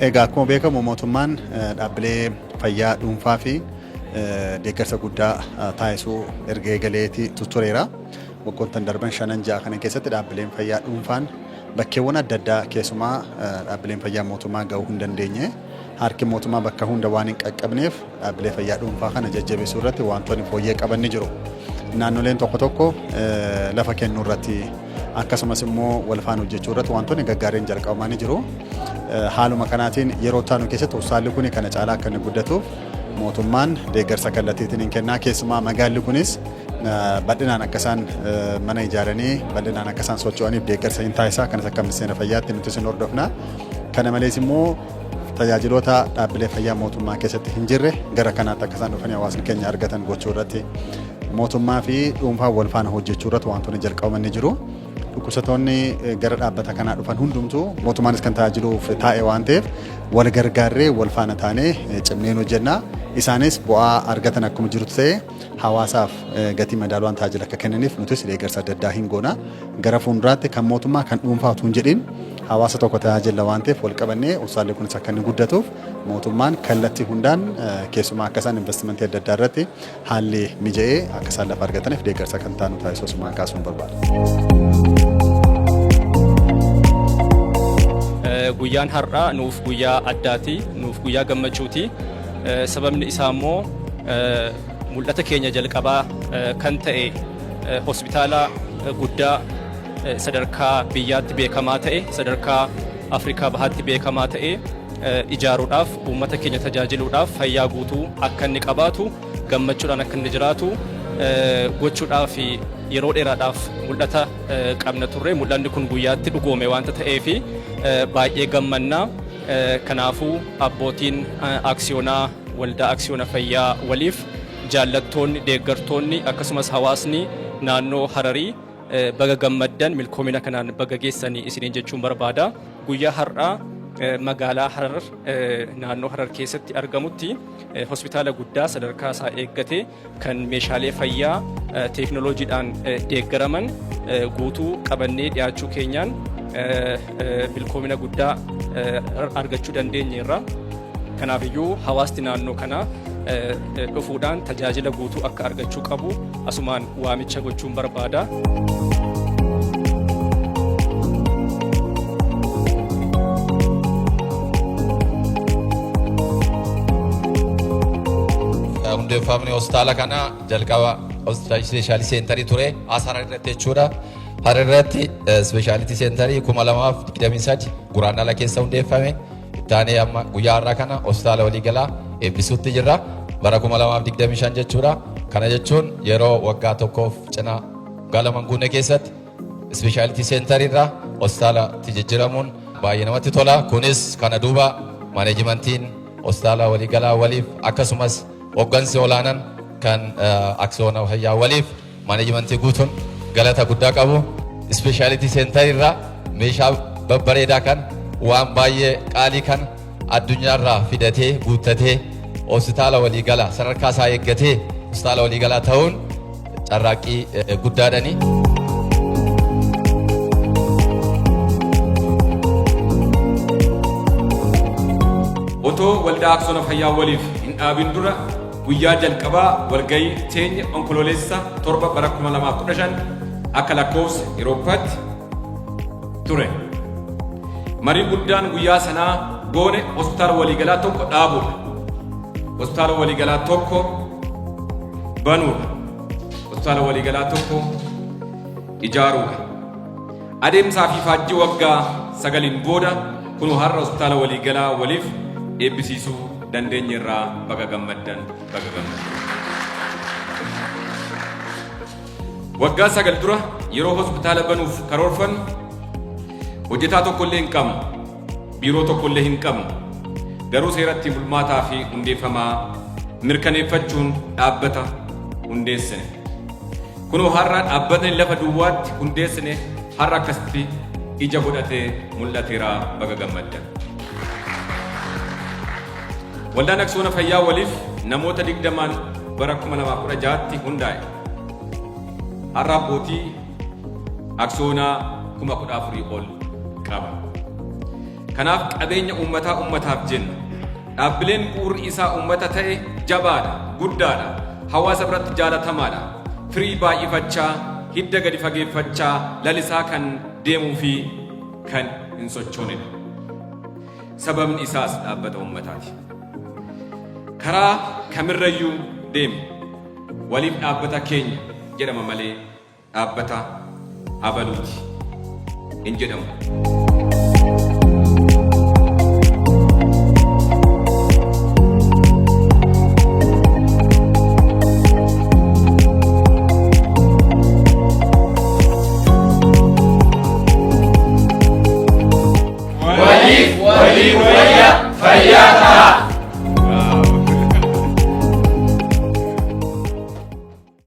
Egaa akkuma beekamu mootummaan dhaabbilee fayyaa dhuunfaa fi deeggarsa guddaa taasisuu erga eegaleeti tureera. Waggoottan darban shanan ja'a kana keessatti dhaabbileen fayyaa dhuunfaan bakkeewwan adda addaa keessumaa dhaabbileen fayyaa mootummaa gahuu hin dandeenye, harki mootummaa bakka hunda waan hin qaqqabneef, dhaabbilee fayyaa dhuunfaa kana jajjabeessuu irratti wantoonni fooyyee qaban ni jiru. Naannoleen tokko tokko lafa kennuu irratti, akkasumas immoo wal faana hojjechuu irratti wantoonni gaggaariin jalqabamaa ni jiru. Haaluma kanaatiin yeroo taanu keessatti hospitaalli kun kana caalaa akka inni guddatuuf mootummaan deeggarsa kallattiitiin hin kennaa. Keessumaa magaalli kunis bal'inaan akka isaan mana ijaaranii bal'inaan akka isaan socho'aniif deeggarsa hin taasisaa. Kanas akka ministeera fayyaatti nuti isin hordofna. Kana malees immoo tajaajiloota dhaabbilee fayyaa mootummaa keessatti hin jirre gara kanaatti akka isaan dhufanii hawaasni keenya argatan gochuu irratti, mootummaa fi dhuunfaa wal faana hojjechuu irratti wantoonni jalqabaman ni jiru. Dhukkubsattoonni gara dhaabbata kanaa dhufan hundumtuu mootummaanis kan tajaajiluuf taa'e waan ta'eef, wal gargaarree wal faana taanee cimneen hojjenna. Isaanis bu'aa argatan akkuma jirutti ta'e, hawaasaaf gatii madaalawaan tajaajila akka kennaniif nutis deeggarsa adda addaa hin goona. Gara fuulduraatti kan mootummaa kan dhuunfaa utuu hin jedhin hawaasa tokko tajaajila waan ta'eef, wal qabannee hospitaalli kunis akka inni guddatuuf mootummaan kallattii hundaan, keessumaa akka isaan investimentii adda addaa irratti haalli mija'ee akka isaan lafa argataniif deeggarsa kan taanu taasisuu asumaan kaasuun barbaada. Guyyaan har'aa nuuf guyyaa addaati, nuuf guyyaa gammachuuti. Sababni isaa immoo mul'ata keenya jalqabaa kan ta'e, hospitaala guddaa sadarkaa biyyaatti beekamaa ta'e, sadarkaa Afrikaa Bahaatti beekamaa ta'e ijaaruudhaaf, uummata keenya tajaajiluudhaaf, fayyaa guutuu akka inni qabaatu, gammachuudhaan akka inni jiraatu gochuudhaaf yeroo dheeraadhaaf mul'ata qabna turre. Mul'anni kun guyyaatti dhugoome waanta ta'eef baay'ee gammannaa. Kanaafuu abbootiin aksiyoonaa Waldaa Aksiyoona Fayyaa Waliif, jaallattoonni, deeggartoonni, akkasumas hawaasni naannoo Hararii baga gammaddan, milkoomina kanaan baga geessanii isiniin jechuun barbaada. Guyyaa har'aa magaalaa Harar, naannoo Harar keessatti argamutti hospitaala guddaa sadarkaa isaa eeggate kan meeshaalee fayyaa teeknooloojiidhaan deeggaraman guutuu qabannee dhiyaachuu keenyaan milkoomina guddaa argachuu dandeenyeerra. Kanaafiyyuu hawaasni naannoo kanaa dhufuudhaan tajaajila guutuu akka argachuu qabu asumaan waamicha gochuun barbaada. Hundeeffamni hospitaala kanaa jalqaba specialty center ture as Harar irratti jechuudha. Harar irratti specialty center 2023 Guraandhala keessa hundeeffame. Ittaanee amma guyyaa har'aa kana hospitaala waliigalaa eebbisuutti jirra. Bara 2025 jechuudha. Kana jechuun yeroo waggaa tokkoof cinaa waggaa 2 guunne keessatti specialty center irraa hospitaalatti jijjiiramuun baay'ee namatti tola. Kunis kana duuba maaneejimantiin hospitaala waliigalaa Waliif, akkasumas hooggansi olaanaan kan Aksiyoona Fayyaa Waliif, maaneejimantii guutuun galata guddaa qabu. Specialty center irraa meeshaa babbareedaa kan waan baay'ee qaalii kan addunyaarraa fidatee guuttatee hospitaala waliigalaa sadarkaa isaa eeggatee hospitaala waliigalaa ta'uun carraaqqii guddaadhani. Otoo Waldaa Aksiyoona Fayyaa Waliif hin dhaabin dura, guyyaa jalqabaa walgahii teenya Onkololeessa 7 bara 2015 akka lakkoofsa Awurooppaatti ture. Mariin guddaan guyyaa sanaa goone hospitaala waliigalaa tokko dhaabuudha. Hospitaala waliigalaa tokko banuudha. Hospitaala waliigalaa tokko ijaaruudha. Adeemsaa fi faajjii waggaa 9n booda kunoo har'a hospitaala waliigalaa Waliif eebbisiisuu dandeenyeerraa. Baga gammaddan, baga gammaddan. Waggaa 9 dura yeroo hospitaala banuuf karoorfannu hojjetaa tokkollee hin qabnu, biiroo tokkollee hin qabnu. Garuu seeratti bulmaataa fi hundeeffamaa mirkaneeffachuun dhaabbata hundeessine. Kunoo har'a dhaabbatni lafa duwwaatti hundeessine har'a akkasitti ija godhatee mul'ateera, baga gammaddan. Waldaan Aksiyoona Fayyaa Waliif namoota 20n bara 2016tti hundaa'e. Har'a abbootii aksiyoonaa 14,000 ol qaba. Kanaaf qabeenya uummataa uummataaf jenna. Dhaabbileen bu'uurri isaa uummata ta'e jabaadha, guddaadha, hawaasa biratti jaalatamaadha. Firii baay'ifachaa, hidda gadi fageeffachaa, lalisaa kan deemuu fi kan hin sochoonedha. Sababni isaas dhaabbata uummataati. Karaa kamirrayyuu deemi waliif dhaabbata keenya jedhama malee dhaabbata abaluuti hin jedhamu.